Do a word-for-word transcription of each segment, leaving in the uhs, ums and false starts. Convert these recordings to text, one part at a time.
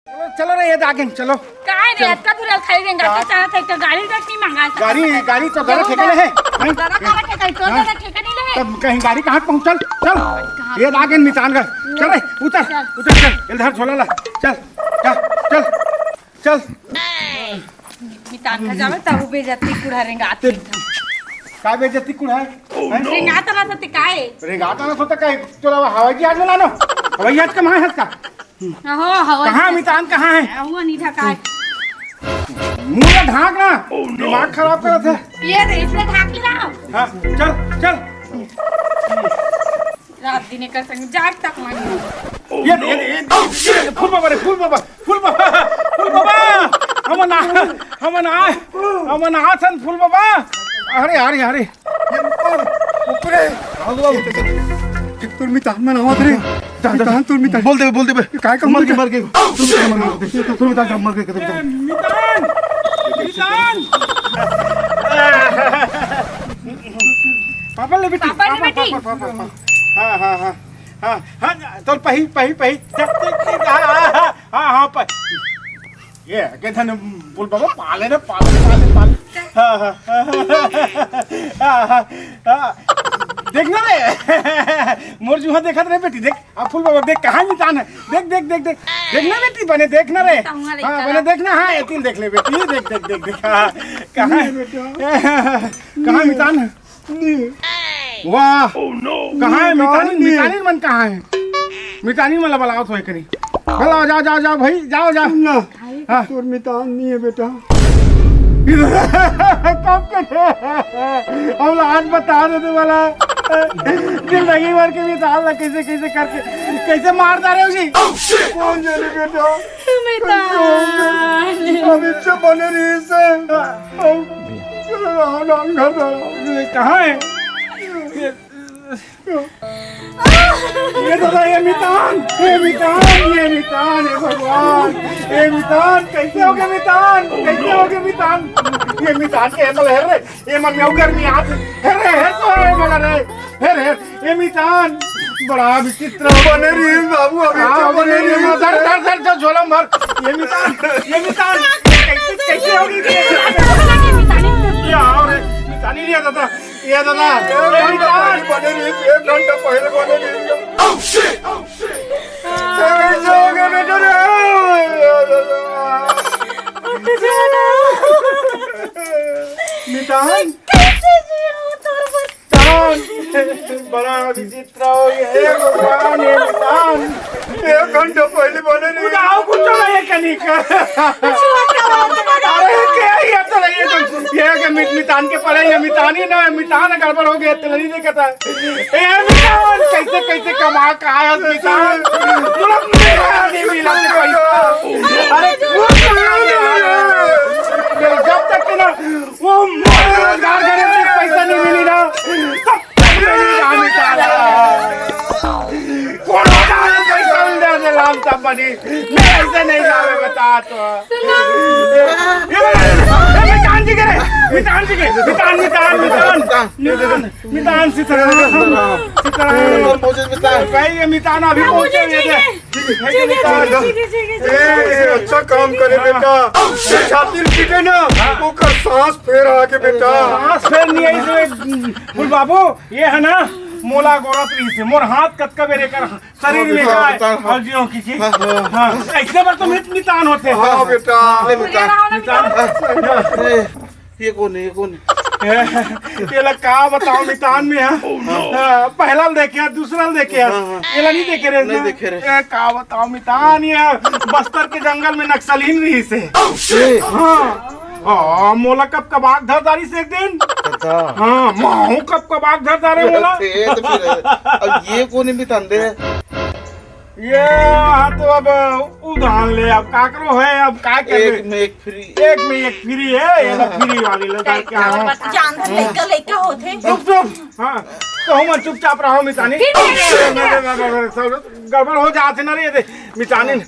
चलो, चलो रे, ये दागिन, चलो। काय रे, चल। अतका दूर खाई रेंगा, का? तो चाहत है, तो गाड़ी तक नहीं मंगा सकत गाड़ी, है। गाड़ी तो चलो, घर ठेका ले है। हैं? दादा, तारा ठेका, तो हाँ। दादा ठेका नहीं ले है। तब कहीं गाड़ी कहाँ पहुँचल? चल, कहाँ ये दागिन मितान घर। चल रे, उतर, चल। उतर, चल, इधर झोला ला। चल, चल, चल, चल। मितान घर जावे, तब बेइज्जती कुढ़ा रेंगा। ते का बेइज्जती कुढ़ा है? हैं? रेंगा तो ना सती काय? रेंगा तो ना सती काय? तोला हवाई जहाज में लानो? हवाई जहाज कमाए हस का? हो, हवाई कहाँ जहाज। मितान कहाँ है? हुआ नहीं ढका है। मुंह ला ढांक ना। दिमाग खराब करत है। ये रे, इसने ढांक लिया। हाँ, चल, चल। रात दिन एकर संग जाग तक मांगी। ये, ये, ये, ये, फूल बाबा रे, फूल बाबा, फूल बाबा, फूल बाबा। हमन आ, हमन आ, हमन आ सन फूल बाबा। अरे, अरे, अरे। ये ऊपर, ऊपर है। हाँ, बाबू। ये देख, तोर मितान मन आवत रे। जा, जा, जा। मितान, तोर मितान। बोल देबे, बोल देबे। काय कहूँ मर गे, मितान? मर गे। तोर मितान मर गे, तोर मितान मर गे, तोर मितान। ए, मितान! मितान! पापा ले बेटी, पापा ले पापा, बेटी। Papa, papa, papa. हाँ, हाँ, हाँ। हाँ, हाँ, तोर पही, पही, पही। जा, जा, जा, हाँ, हाँ, हाँ, हाँ, हाँ, पही। ये, के धन बोल बाबा, पाले ना, पाले, पाले, पाले। हाँ, हाँ, हाँ, हाँ, हाँ, हाँ। देख ना रे, मोर जुहा देखत रे बेटी, देख, आ फूल बाबा, देख, कहाँ मितान है? देख, देख, देख, देख, देख ना बेटी, बने देख ना रे। कहूँगा लइका हाँ, बने ला। देख ना, हाँ, एतिल देख ले बेटी, देख, देख, देख, देख, हाँ, कहाँ है? कहाँ मितान है? वाह! कहाँ है मितानी? मितानी मन कहाँ है? मितानी मन ला बलाओ तो एकरी। बलाओ, जाओ, जाओ, जाओ भाई, जाओ, जाओ। सुन ना, हाँ। तोर मितान नहीं है बेटा। कब के? हम लोग आज बता देते वाला। जिंदगी भर के मितान ला कैसे, कैसे करके, कैसे मार डाले हो जी? कौन जाने बेटा? मितान। अब इच्छा बने रही से। अब चलो, राम, राम, घर, घर। कहाँ है? ये दादा, ये मितान, ये मितान, ये मितान, हे भगवान, ये मितान, कैसे हो गए मितान, कैसे हो गए मितान? ये मितान के एमल हेर रे, ये मन में गर्मी आत, हेर रे, हेर तो है एमल रे, हेर, हेर, ये मितान, बड़ा विचित्र बने रही बाबू, अभी हाँ, तो बने बने रही रही, धर, धर, धर, धर, झोला में भर, ये मितान, ये मितान, कैसे, कैसे हो गई? ये आओ रे, मितानी लिया दादा। ये दादा, ये घंटा पहले बने रही, एक घंटा पहले बने रही। कैसे हो गया बेटा रे? उठ जाना। मितान। कैसे जियो तोर बच्चा? मितान। बड़ा विचित्र हो गया। हे भगवान, हे मितान। एक घंटा पहले बने रही। कुछ आओ, कुछ तो नहीं कहीं का। अरे, क्या ये तो नहीं, ये तो, ये के मित-, मितान के पड़े, ये मितानी ना, मितान गड़बड़ हो गया, तो नहीं देखता। ए, मितान, कैसे, कैसे कमा के आया, मितान? तुरंत मेरा नहीं मिला पैसा। अरे, कुछ नहीं मिला। जब तक कि ना, वो रोजगार करे, पैसा नहीं मिली ना, तब कोरोना में पैसा उल्टा से लाम सब बनी। मैं ऐसे नहीं जावे बता तो। सुनो। ये बता, ये मितान जी के रे, मितान जी के, मितान, मितान, मितान, मितान, मितान सीताराम, सीताराम। पहुंचे मितान। भाई ये मितान अभी पहुंचे, ये दे। ठीक है, ठीक है, ठीक है, ठीक है। ए, अच्छा काम करे बेटा। ये छाती पीटे ना, ओकर सांस फेर आके बेटा। सांस फेर नहीं आई से, फूल बाबू, ये है ना, मोला गोरत रही से, मोर हाथ कतका बेरे कर शरीर में हाँ, का है? हाँ, हाँ। और जियो किसी? हाँ, हाँ। हाँ, ऐसे बार तो मित-, मितान होते हैं। हाँ, बेटा। ले बेटा। मितान। ए, ये कौन है, ये कौन है? ये ला का बताओ मितान में, हाँ? हाँ, पहला देखे, दूसरा देखे, हाँ, हाँ। ये ला नहीं देखे रे, नहीं ना? देखे रे। ए, का बताओ मितान, ये बस्तर के जंगल में नक्सलीन रही से। ए। हाँ। हाँ, मोला कब कबाक धर डारी से एक दिन। अच्छा। हाँ, माहू कब कबाक धर डारे मोला। ये तो फिर, अब ये कोने भी धंधे हैं? ये हाँ, तो अब उधान ले, अब काकरो है, अब का करबे? एक में एक फ्री। एक में एक फ्री है, ये तो फ्री वाली लगा के आओ। जान से लइका, लइका होथे। चुप, चुप। हाँ, तो हम चुपचाप रहो मितानी। फिर भी सब गड़बड़ हो जाते ना रे, ये दे, मितानी।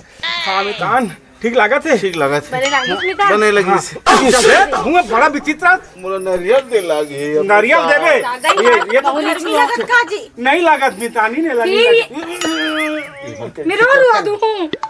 हाँ, मितान। ठीक लागत हे? ठीक लागत हे। बने लागिस मितान। बने लगिस। हाँ। अरे, हुआ बड़ा विचित्र। मोला नरियल दे लागे। नरियल देबे? ज्यादा ही ये, ये तो बहुत गर्मी लागत का जी। नहीं लागत मितानी ने लगी। फिर लागत। मेरो रुआ दूँ।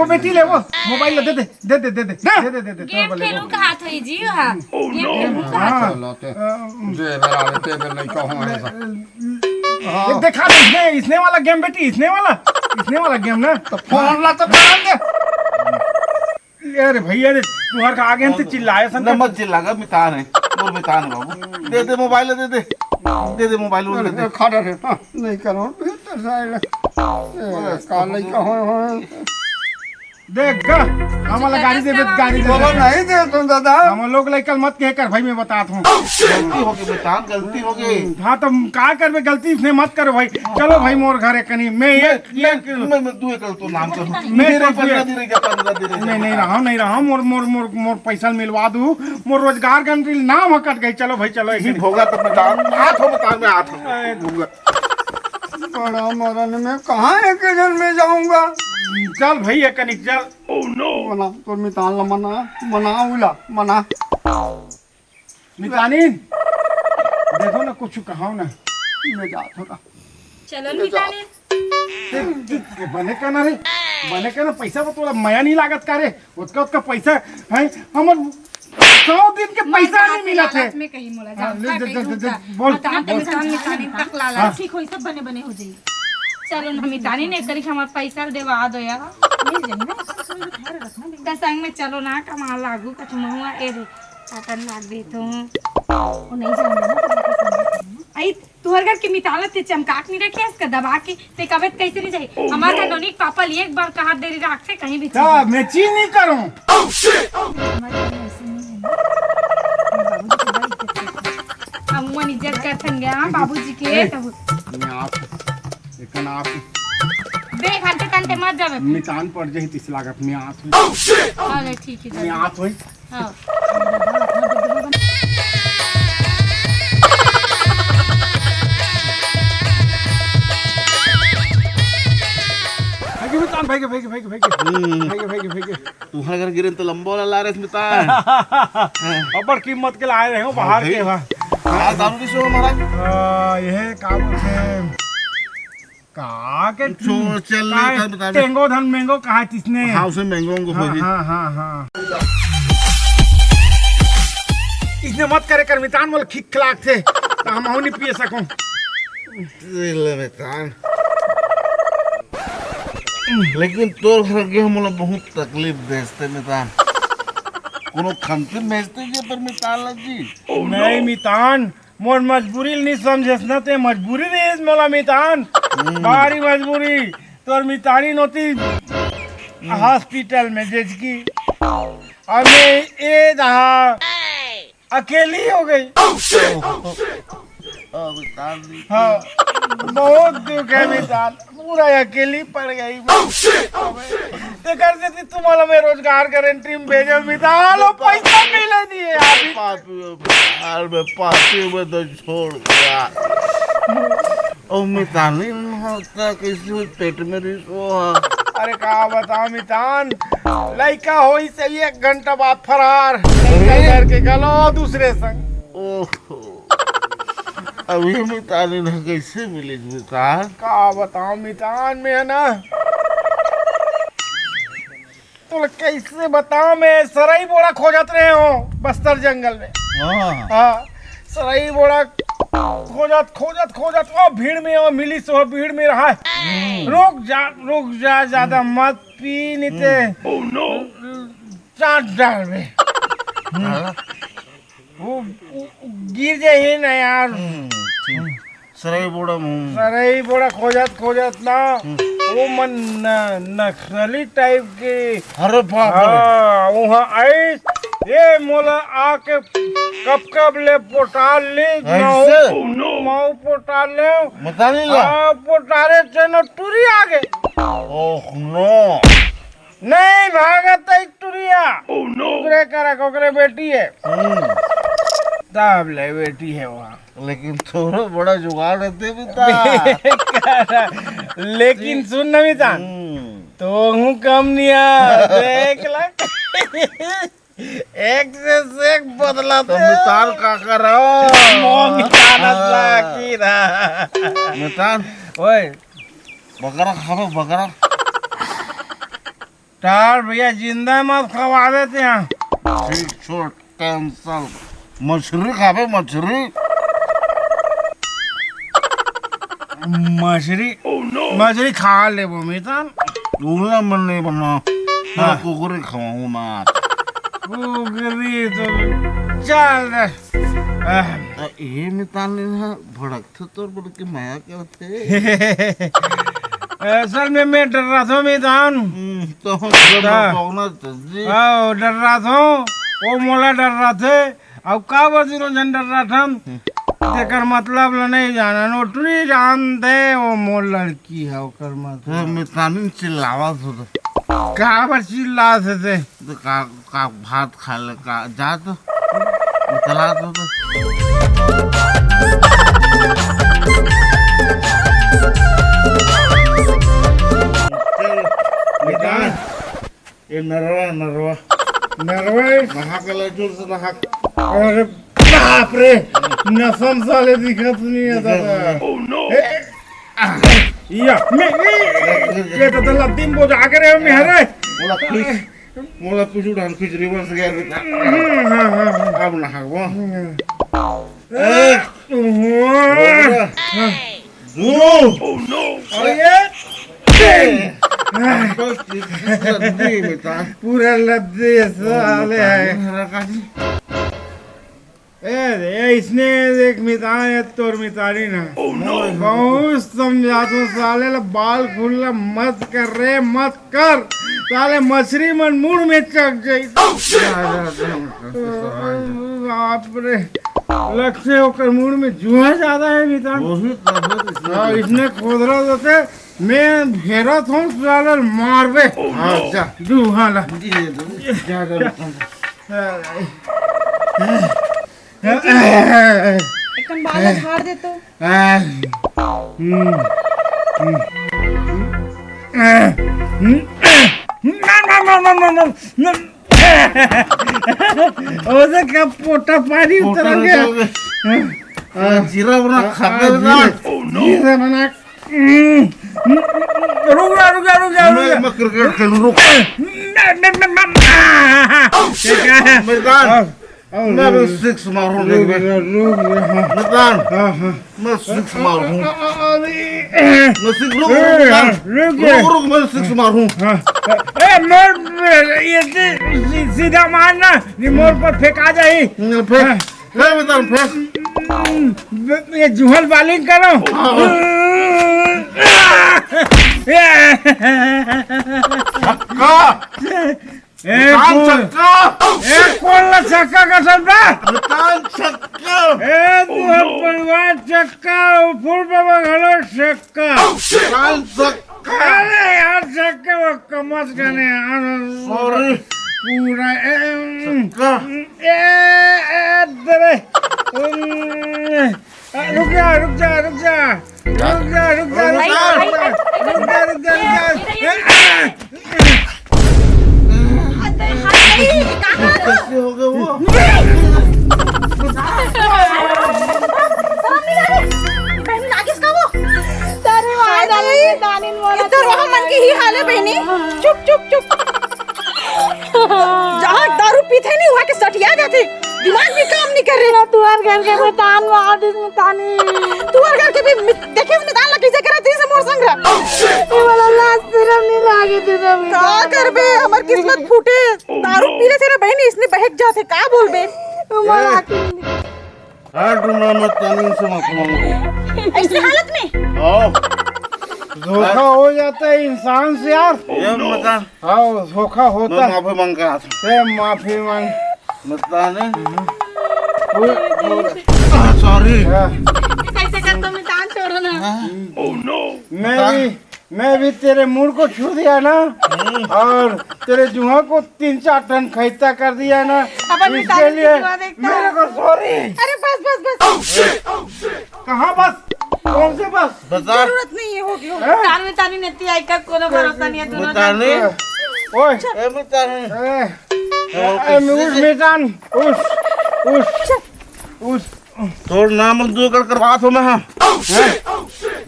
लेबो बेटी, लेबो। मोबाइल ला दे दे, दे दे, दे दे, दे दे, दे दे, तोर गेम बर लेबो। खेलू का हाथ होई जी, हाँ। गेम खेलू का हाथ। हाँ। चलो, ते अ, जे बेर आवे, ते बेर लइका हो, ऐसा। ये देखा दे, इसने, इसने वाला गेम बेटी, इसने वाला, इसने वाला गेम ना। तो फोन ला तो फोन दे। अरे भैया रे, तुहर का आगे से चिल्लाए सन। न मत चिल्ला गा, मितान है, मोर मितान है बाबू। दे दे मोबाइल, दे दे, दे दे मोबाइल, वो दे दे। खड़ा रहे, हाँ, नहीं करो, फिर तो साइड। ए, का लइका हो, हो। देख गा, हमला गाड़ी देबे, गाड़ी देबे। बोलो नहीं दे तुम दादा। हम लोग लइका मत कहे कर भाई, मैं बतात हूँ। गलती हो गई मितान, गलती हो गई। हाँ, तो का करबे, गलती इसने मत करो भाई। चलो भाई, मोर घर एक कनी, मैं मैं, एक, मैं, एक मैं, मैं, तू एक तो नाम कर। मैं मेरे तो पंद्रह ये दिन रह गया, पंद्रह दिन रह गया। नहीं, नहीं रहा, नहीं रहा। मोर, मोर, मोर, मोर पैसा मिलवा दू, मोर रोजगार गारंटी नाम ह कट गई। चलो भाई, चलो, एक ठीक दिन। होगा तो मैं जाऊँ, हाथ हो बता, मैं हाथ हो। ए, भूंगा। बड़ा मरन में कहाँ एक दिन में जाऊंगा? चल भैया कनिक चल। मना, तोर मितान ला मना, मना उला, मना। मितानिन, देखो ना, कुछ कहाओ ना। मैं जात हूँ ना। चलो मितानिन। ते, ते, ते बने का ना रे, बने का ना, पैसा तो तोला मया नहीं लागत का रे? ओतका, ओतका पैसा है, हमर सौ दिन के पैसा नहीं मिलत है। में कहीं मोला हाँ, जान ले, का दे, कहीं दे, रुक दे, जा। बोल, हाँ, तो हम बोल। मितान, मितानिन तक लाला। हाँ। ठीक होई, सब बने, बने हो जाई। चलो ना मितानिन, एक करी हमार पैसा देवा दो यार। मिल जाई ना, सब कोई उधार रखना नहीं। त संग में चलो ना, कमा लागू, कछु महुआ, ए रे, काटन लाग दे तो। वो नहीं जान देना, तो बाकी समझ लेना। आई, तुहर घर के मितान ला ते चमकाक नहीं रखे, इसका दबा के, ते कबे कैसे नहीं जाई? हमार घर नोनी के पापा लिए एक बार कहा देरी राख से कहीं भी का चीज। मैं चीज नहीं करूँ। हमारे घर में ऐसे नहीं है ना। हम बाबूजी की बड़ी इज्जत करते हैं। हम मन इज्जत करथन गया, हाँ, बाबूजी के, ए, तब। मैं आप, लेकिन आप बेघंटे तंटे मत जावे। मितान पड़ जाही तिस लागत में आप। अरे ठीक है, मैं आप होई। हाँ। भाई के मितान, भाई के, भाई के, भाई के, भाई के। हम्म। भाई के, भाई के, भाई के। तुम्हारे घर गिरे तो लंबा वाला ला रहे मितान। अब्बड़ कीमत के लाए रहे हो बाहर के, भाई। हाँ। हाँ, दारू की शो महाराज। आ, यह का बोलते हैं? का के छो-, चल, का चल, बता दे। टेंगो धन मेंगो कहा तिसने? हाँ, उसे मेंगो उंगो हाँ, खोजी। हाँ, हाँ, हाँ। इसने मत करे कर मितान, मोला खिक खिलाक थे, तो हम नहीं पिए सकूं। ले मितान। लेकिन तोर घर के मोला बहुत तकलीफ देते मितान। कोनो खमती भेजते जे पर मितान लग जी। नहीं मितान, मोर मजबूरी ल नी समझेस न ते, मजबूरी रहिस मोला मितान, हम्म। भारी मजबूरी। तोर मितानी नोती हम्म। हॉस्पिटल में जेजकी, अउ मैं ए दहा अकेली हो गई। ओ मितान। हाँ, बहुत दुख है मितान। पूरा अकेली पड़ गई। तेकर सेती तुम्हाला मैं रोजगार गारंटी में भेजो मितान, वो पैसा मिले नहीं है अभी। पापी हो, यार, मैं पापी हूँ, मैं तो छोड़ गया। ओ मितानी, होता कैसे हो पेट में रिसो है? अरे का बताओ मितान, लइका होई से एक घंटा बाद फरार, लइका अरे? घर के गलो दूसरे संग। ओहो। अभी मितान इन्हें कैसे मिली मितान? का बताओ मितान, मैं है ना, तोला कैसे बताओ, मैं सरई बोड़ा खोजत रहे हो बस्तर जंगल में। हाँ। हाँ, सरई बोड़ा खोजत, खोजत, खोजत, ओ भीड़ में, ओ मिली सो भीड़ में रहा। हम्म। रुक जा, रुक जा, ज्यादा मत पी, नहीं ते हम्म। चाट डाल में। हाँ। वो, वो, वो गिर जाही ना यार। हम्म, ठीक। सरई बोड़ा मुंह। सरई बोड़ा खोजत खोजत ना, हम्म। वो मन न-, नक्सली टाइप के। अरे बाप रे। हाँ, वहाँ आइस, ये मोला आके कब कब ले पोटार ली, ऐसे? माऊ, माऊ पोटार ले। बता नहीं ला। हाँ, पोटारे चनो टूरी आगे। Oh no. नहीं भागत एक टुरिया। ओकरे करा, ओकरे बेटी है। हम्म। तब ले बेटी है वहाँ। लेकिन तोरो बड़ा जुगाड़ रहते बेटा। लेकिन सुन ना मितान, हम्म। तो हूँ कम नहीं आ, देख ला। एक से, से एक बदला तो दे। मितान का कर रहा हो? मो मितान हाँ। की रहा। मितान। ओए, बकरा खाबे, बकरा। टार भैया, जिंदा मत खवा देते हैं। ठीक, छोड़, cancel। मछरी खाबे, मछरी। मछरी, मछरी खा लेबो, मितान। उगला मन नहीं बना। हाँ। कुकुरी खवाऊँ मैं आज। कुकुरी तो चल। आह। आ, ये मितान नहीं है, भड़क तो तोर बड़ के मया करथे। असल में मैं डर्राथों मितान। हम्म, तो हम सब हाँ। पहुना जल्दी। आओ, डर्राथों, वो मोला डर्राथे। अब का बर दिनों जन डर्राथन? हम्म। तेकर मतलब ल नहीं जाना, नोटरी जान दे, वो मोर लड़की है, ओकर मतलब। तो मितानिन चिल्लावा सो तो। का बर चिल्लाथे? तो का, का भात खा ले, का, जा तो, निकला तो, तो। चल, ये नरवा, नरवा। नरवा है? नहा के ले, जोर से नहा के। अरे बाप रे, नसम साले दिखत नहीं है दादा। दिखत नहीं। Oh no। ए, आ, या, मैं, मैं, ये तो दल्ला दिन बोझ आगे रहे, मैं हरे। मोला खींच, मोला कुछ उड़ान खींच, reverse gear में। हम्म, हाँ, हाँ, हाँ। अब नहा वो। हम्म। ए, ओहो। हो गया। हाँ। दो। Oh no। और ये तीन। बस, लद्दी बेटा। पूरा लद्दी है, साले है। हरा काजी। ए, ए, इसने देख मितान है, तोर मितानी ना। Oh no। बहुत समझाथों साले ला, बाल खुल्ला मत कर रे, मत कर। साले मछरी मन मुड़ में चक जाई। जा, जा, जा, मत कर, मत कर। बाप रे। लगथे ओकर मुड़ में जुहा ज्यादा है मितान। वही तब है, इसलिए हाँ, तो। इसने खोदरा देते, मैं घेरा थों साले मारबे। हाँ, जा। जुहा ला। जी, जी, जी। जा, जा, जा। एकन बाल झाड़ दे तो। हम्म। हम्म। हम्म। ना, ना, ना। ओसे का पोटा पानी उतर गया। जीरा बना खा के ना। जीरा बना। हम्म। रुक जा, रुक जा, रुक जा, रुक मैं, जा। मैं क्रिकेट खेलूं, रुक। मैं, मैं, मैं, मैं, मैं। क्या है? मैं जान। हाँ। मैं भी six मारूं, रुक देख बे। जा, रुक जा, हाँ। मैं जान, हाँ, हाँ। मैं six मारूं। अ-, अ-, अ-, अरे। मैं six, रुक, ए, रुक, हाँ, जान। रुक जा। रुक, रुक, मैं six मारूं। हाँ। ए, मैं, मैं, ये सी-, सी-, सीधा मारना, ये मोर पर फेंका जाही। नहीं, फेंक। हाँ। फेंक, मैं जान, फेंक। ये जुहल bowling करो। हाँ, हाँ। छक्का। ए, मितान कौन? छक्का। ए, कौन ला छक्का कथस बे? मितान छक्का। ए, तू हर परिवार छक्का, फूल बाबा घलो छक्का। मितान छक्का। अरे यार, छक्का वो कमस गने यार। Sorry। पूरा, ए, छक्का। ए, ए, तेरे, उम, आ, रुक जा, रुक जा, रुक जा। रुक जा, रुक जा, रुक जा। भाई, भाई, भाई। रुक जा, रुक जा, रुक जा। ए, आ। अरे, हाय, कहाँ हो? कैसे हो गए वो? बहन, लागिस का वो? अरे, वाह, हाय, दानी, दानी। दानी वाला इधर वहाँ मन के ही हाल है, बहनी। चुप, चुप, चुप। जहाँ दारू पीथे नहीं, वहाँ के सठिया जाथे। दिमाग भी काम नहीं कर रहे। ना तुहर घर के मितान मार दिस मितानी। तुहर घर के भी मि-, देखे मितान ला कैसे करे, जैसे मोर संग रहा। ये वाला लाज शरम नहीं लागे तुझे भी। का करबे, हमर किस्मत फूटे। दारू पी लेथे ना बहनी, इसने बहक जाथे, का बोलबे? तुम्हारा ए। आखिर नहीं। हर टूर्नामेंट तानी से मत मांगो। ऐसे हालत में? हाँ। धोखा हो जाता है इंसान से यार। ये मजा। हाँ, धोखा होता मैं है। माफी मांग के आता हूँ। ए, माफी मांग। मतलब नहीं। कोई, कोई, हाँ, सॉरी। हाँ। कैसे कर तुम इंसान छोड़ो ना। हाँ। मैं भी, मैं भी तेरे मूड को छू दिया ना, हम्म। और तेरे जुहा को तीन चार टन खैता कर दिया ना, अपन इसके मितान की लिए दुआ देखता मेरे है। को सॉरी। अरे बस, बस, बस। कहाँ बस? कौन से बस? बता। जरूरत नहीं है, हो गया। हैं? तान में तानी नेती आई का कोनो भरोसा नहीं है दोनों बता जन। नहीं। ओए। ए, मैं तान। ए, ए, ए, उठ, मितान, उठ, उठ, उठ। तोर नाम दो कर करवा दो मैं, हाँ। हैं?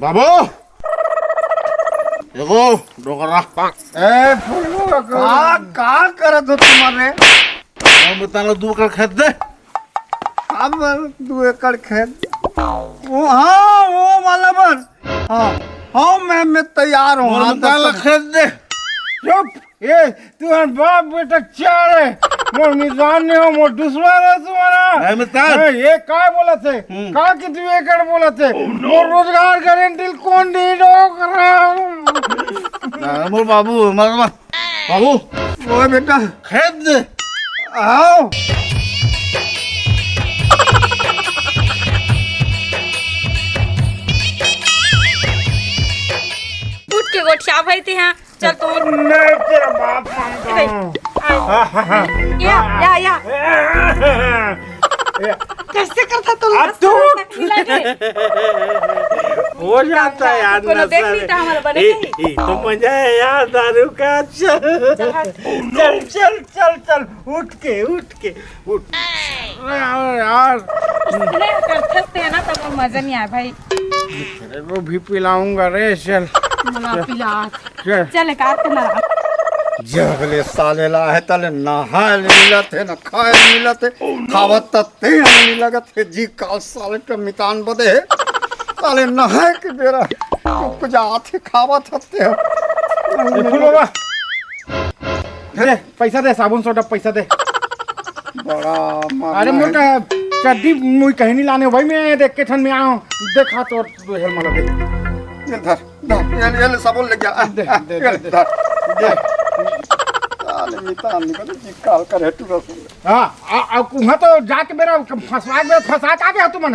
बाबू। देखो, डोकरा। ए, फुल्लू, का, का करत हो तुम्हारे? मैं बता लो, दो कर खेत दे। अब दो एकड़ खेत। वो, हाँ, वो वाला बर। हाँ, हाँ, मैं, मैं तैयार हूँ। मोर हाँ, मितान ला दस खेत दे। चुप। ए, तू हर बाप बेटा चार है। मोर मितान नहीं हो, मोर दुश्मन है तुम्हारा। मैं मितान। ए, ये का बोला थे? हम्म। का कि तू एकड़ बोला थे? Oh, no। मोर रोजगार गारंटी कौन नहीं रोक रहा हूँ? ना, मोर बाबू, मर मत। बाबू। ओए बेटा। खेत दे। आओ। उठ के गोठिया भाई ते हाँ। चल तू। मैं तेरा बाप मानता हूँ। आ, या, या, या। कैसे करता तू? अब तू उठ। हो जाता है यार, कोनो देख नशा ली में। तो हमारा बने ए, नहीं। ए, तो मजा है यार दारू का। चल, चल, हट। चल, चल, चल, चल, उठ के, उठ के, उठ। अरे यार, यार। इसने करते थे ना, तब वो मजा नहीं आया भाई। तेरे को भी पिलाऊंगा रे, चल। मुला पिला। चल। चल, एक आध तो ना। जब ले साले ला है, तले नहाए ले मिलत है, न खाए ले मिलत है, खावत त तेल नहीं लगत है, जी काल साले के मितान बदे है, साले नहाए के बेरा कुछ आथे खावत हते हो। ए, फूल बाबा, दे, पैसा दे, साबुन सोडा पैसा दे। बड़ा मामला अरे, है। मोटा चड्डी मुई कहीं नहीं लाने, वही मैं देख के ठन में आऊं, देखा तो हेल मला दे। ये धर, धर, ये, ये ले साबुन ले गया। दे, दे, ये दे, ले, दे। धर, दे। साले मितान निकल, जी काल करे टूरा सुन। हाँ, आ, आ, वहाँ तो जाके मेरा फंसवा के फंसा के आ गया तुमन,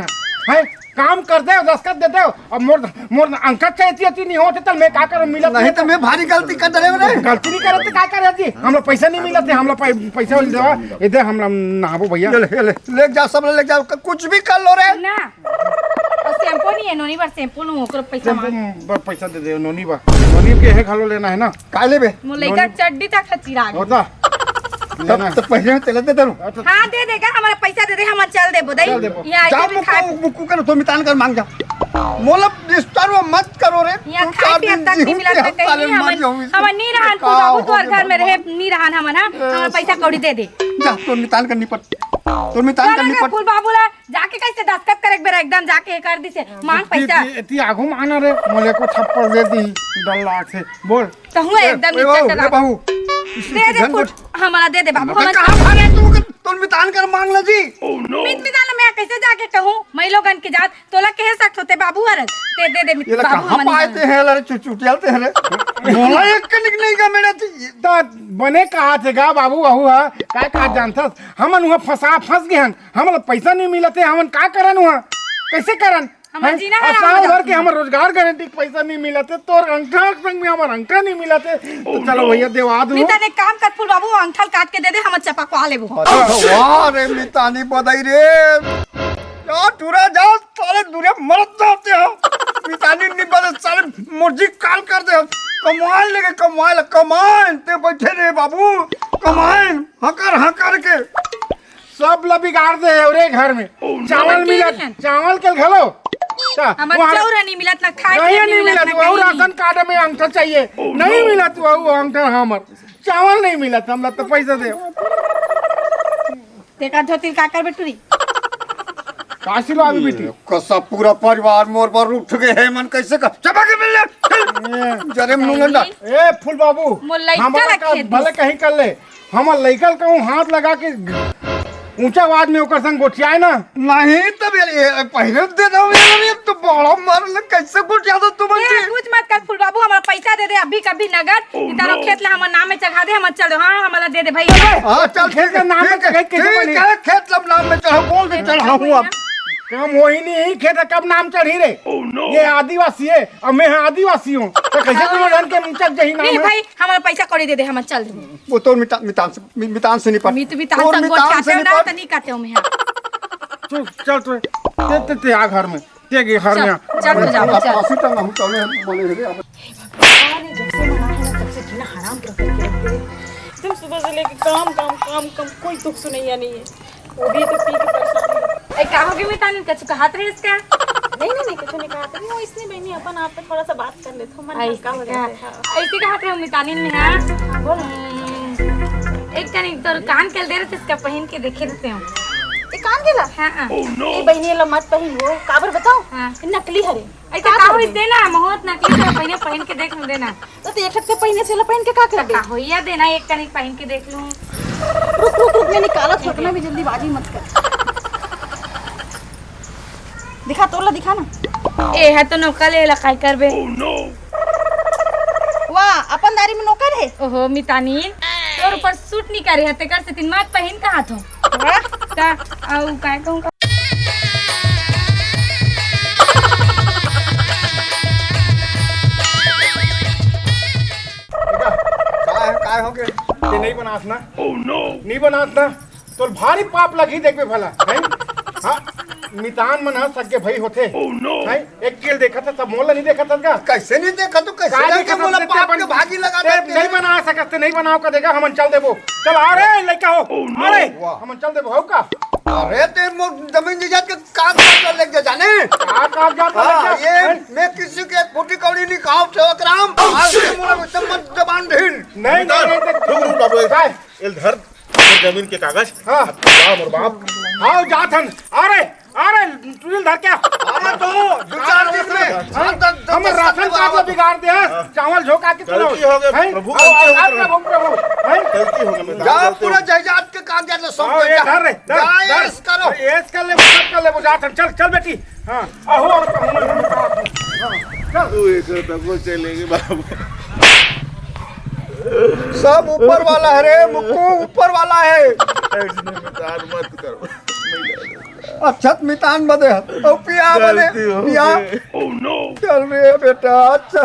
हैं? काम कर दे, दस्तखत दे दे, अब मोर, मोर अंकल चाहती होती नहीं होते, तब मैं का करूँ, मिलत नहीं नहीं तो मैं भारी गलती कर डरे रे। गलती नहीं करते, का करे जी? हम लोग पैसा नहीं मिलते, हम लोग पै-, पैसा नहीं देवा, ये दे, हम लोग नहाबो भैया। ये ले, ये ले, ले जाओ, सब ले जाओ, क-, कुछ भी कर लो रे। ना, और शैम्पू नहीं है, नोनी बार शैम्पू लूँ, ओकरो पैसा शैम्पू मांग। बर पैसा दे दे, नोनी बा, नोनी के है घालो लेना है ना। काय लेबे? मोर लइका नोनी चड्डी तक ह चिरा गे। होता। तब लेना। तो पहले में तेल दे दरू। अच्छा। हाँ, दे देगा, हमारा पैसा दे दे, हम चल देबो, दई। चल देबो। यहाँ जा आके भी मुक्कू, खाए। मुक्कू कर तो मितान कर मांग जा। मोला disturb मत करो रे। यहाँ दो खाए चार पिए दिन तक नहीं जीव मिला के था, हम साले कहीं मर हमन, जाऊं इसको। हमन नहीं रहन, का तू बाबू हो तोर रे घर में बाबा? रहे, नहीं रहन हमन, हाँ? ए, हमारा पैसा कौड़ी दे दे। जा, तो मितान कर निपट। तो मितान कर चल ना निपट। फूल बाबू ला, जाके कैसे दस्तखत करे एक बेर एकदम जाके कर दी से, मांग ती, पैसा। ती, ती आगू मांगना रे, मोले को थप्पड़ दे दी, डर लाग से। बोल। कहूँ ए, एकदम ए, नीचा बाबू, चला। ए, बाबू। दे दे झन फुट, बोल। हमारा दे दे बाबू, अबे हमारा कहाँ भागे तू? तोर मितान कर मांग ले जी। मित मितान मैं कैसे जाके कहूँ? मैं लोगन के जात, तोला कहे सकत होते बाबू हरन। दे, दे दे मित ये ला बाबू, कहाँ हमारा पाए नहीं ते हैं, लड़े चुचुटियाल ते हैं रे। मोला एक कनिक नहीं का मेरा थी। दा बने कहा थे गा बाबू, वहू हा, काय कहा जानथस? हमन उहाँ फंसा, फंस गए हन। हमला पैसा नहीं मिलत हे, हमन का करन उहाँ? कैसे करन? हमर हैं? जीना और हराम हो साल भर जात के हे। हमर रोजगार गारंटी के पैसा नहीं मिलत हे, तोर अंगठा के संग में हमर अंगठा नहीं मिलत हे। तो चलो भैया, देवा दू। नहीं, तने काम कर फूल बाबू, अंगठा ल काट के दे दे, हमर चपकवा लेबो। अरे वाह रे मितानी बधाई रे। जा टूरा जा, साले दूरे मरत जाते हो। मितानी नहीं बदे साले मुर्जी काल कर दे। कमाए लेके कमाए ला, कमाए ते बैठे रे बाबू, कमाए हकर हकर के। सब ला बिगाड़ दे हे रे घर में। चावल नहीं मिलत, मिलत। चावल के घलो। का? हमर वहाँ चाउर नहीं मिलत, ना खाए के नहीं, नहीं नहीं मिलत, मिलत, ना वहू कहीं राशन कार्ड में अंगठा चाहिए। नहीं मिलत, वहू अंगठा हमर। चावल नहीं मिलत, हमला तो पैसा दे। तेकर धोती का करबे टूरी? का सिलवाबे बेटी? ये कसा पूरा परिवार मोर बर उठ गए हे, मन कैसे कर? चपा के मिल ले। चल। ए। जरे मुंह लंडा। ए फूल बाबू, मोर लइका हमला ला का खेद भले दिस। कहीं कर ले, हमर लइका ल कहूँ हाथ लगा के ऊंचा आवाज में ओकर संग गोठियाए ना। नहीं, तब ये, ये पहले दे दो, ये, ये तो बड़ा मार ले, कैसे गोठिया दो तुम ए, जी? कुछ मत कर फूल बाबू, हमारा पैसा दे दे अभी कभी नगद। इधर खेत ला हमार नाम में चढ़ा दे, हम चल दे। हाँ, हमारा दे दे भाई। हाँ, चल, खेत ठीक का है, नाम में ठीक है, चढ़ाई कैसे ठीक बनी? है, खेत सब नाम में चढ़ाओ, बोल दे, चढ़ाऊँ अब। काम वही नहीं, खेत कब नाम चढ़ी रे? ये आदिवासी है, अब मैं आदिवासी हूँ, तो कैसे तुम जान के मुंचक जही नाम नहीं है? भाई, हमारा पैसा कौड़ी दे दे, हम चल दे। वो तो मिता-, मितान से, मि-, मितान से निपट। मित-, मितान और से मितान गोठियाते से हो ना, निपट। तो नहीं कहते हो मैं यहाँ। तू चल, तू, ते, ते, ते आ घर में, ते के घर चल, में आ। चल, तू जा, अब चल। फांसी टंगा हूँ, चले हम, बोले रे, अब। अरे, जब से मना है ना, तब से जीना हराम कर करके रख दे। एकदम सुबह से लेके काम, काम, काम, काम, कोई दुख सुनैया नहीं है। वो भी तो पी के परेशान है। ए, का हो गया मितान, कछु कहत रहे इसका? नहीं, नहीं, नहीं, कुछ नहीं कहत रहे। वो इसने बहनी अपन आप पे थोड़ा सा बात कर ले, तो मन ऐसे हल्का हो का? जाता है, हाँ। ऐसे कहत रहे मितानिन ने, हाँ? हाँ, बोल। हम्म, एक कनी तोर कान के दे रहे थे, इसका पहन के देखे रहते हो। ये कान के ला? हाँ, हाँ। ये बहनी ला मत पहन वो, काबर बताओ? हाँ। ये नकली हरे। ऐसे का का हो होई? दे ना, महूँ नकली से पहने, पहन के देख ले ना। तो, तो एक हफ्ते पहने से ला पहन के का कर दे? का होइया दे ना, एक कनी पहन के देख लूँ। रुक, रुक, रुक, मैं निकालत हूँ, इतना भी जल्दीबाजी मत कर। दिखा, तोला दिखा ना। ए, है तो नौकर, एला काय करबे? वाह, अपन दारी में नौकर है। ओहो, मितानिन, तोर ऊपर सूट नहीं करे है, तेकर से तीन मात पहन कहा थो। वाह। का, आऊ काय कहूँ का? बेटा, काय, काय हो गया? ये नहीं बनास ना? नहीं बनास ना? तोर भारी पाप लगही, देखबे भला, हैं? हाँ? मितान मन ह सगे भाई होथे। हैं? एक चीज देखत हस, सब मोला नहीं देखत हस का? कैसे नहीं देखत हस? कैसे का जाके देखत मोला हस? पाप के भागी लगा देते हैं। नहीं बना सकत, ते नहीं बनाव का देगा, हमन चल देबो। चल, आ रे, लइका हो। आ रे, वाह। हमन चल देबो, हो का? अरे, ते मोर जमीन जायदाद के कागजात ला लेके जा, जाने? का कागजात ला हाँ, लेके जा? ये हैं? मैं किसी के फूटी कौड़ी नहीं खाओ, सेवक राम। आज से मोला एकदम मत जबान ढील। नहीं, नहीं, नहीं, रुक, रुक, बाबू, काय? एल धर, मोर जमीन के कागज। हाँ। अब जा, मोर बाप। हाँ, जात हन। अरे, अरे, टुरिल धर क्या? अरे, तो दो चार दिन में हाँ? सात, दस, दस, हमर दस राशन कार्ड ला बिगाड़ दे, हाँ? चावल झोंका के गलती हो गई, हैं? प्रभु, अब गलती हो गई, प्रभु, प्रभु, हैं? गलती हो गई, मैं जा, गलती हो पूरा गई। जायदाद के कागजात ला सौंप हाँ, दे, ये जा। धर रे, धर, जा, धर। ऐश करो। ऐश कर ले, सब कर ले, वो जात हन। चल, चल बेटी। हाँ, अहो, और कहूँ मैं, हाँ, चल। तू एक तको चलेगी बाबू। सब ऊपर वाला है रे मुक्कू, ऊपर वाला है। ऐसे मितान मत करो। अच्छा, मितान बदे है। ओ पिया बने, गलती हो पिया। गई। चल रे बेटा, अच्छा।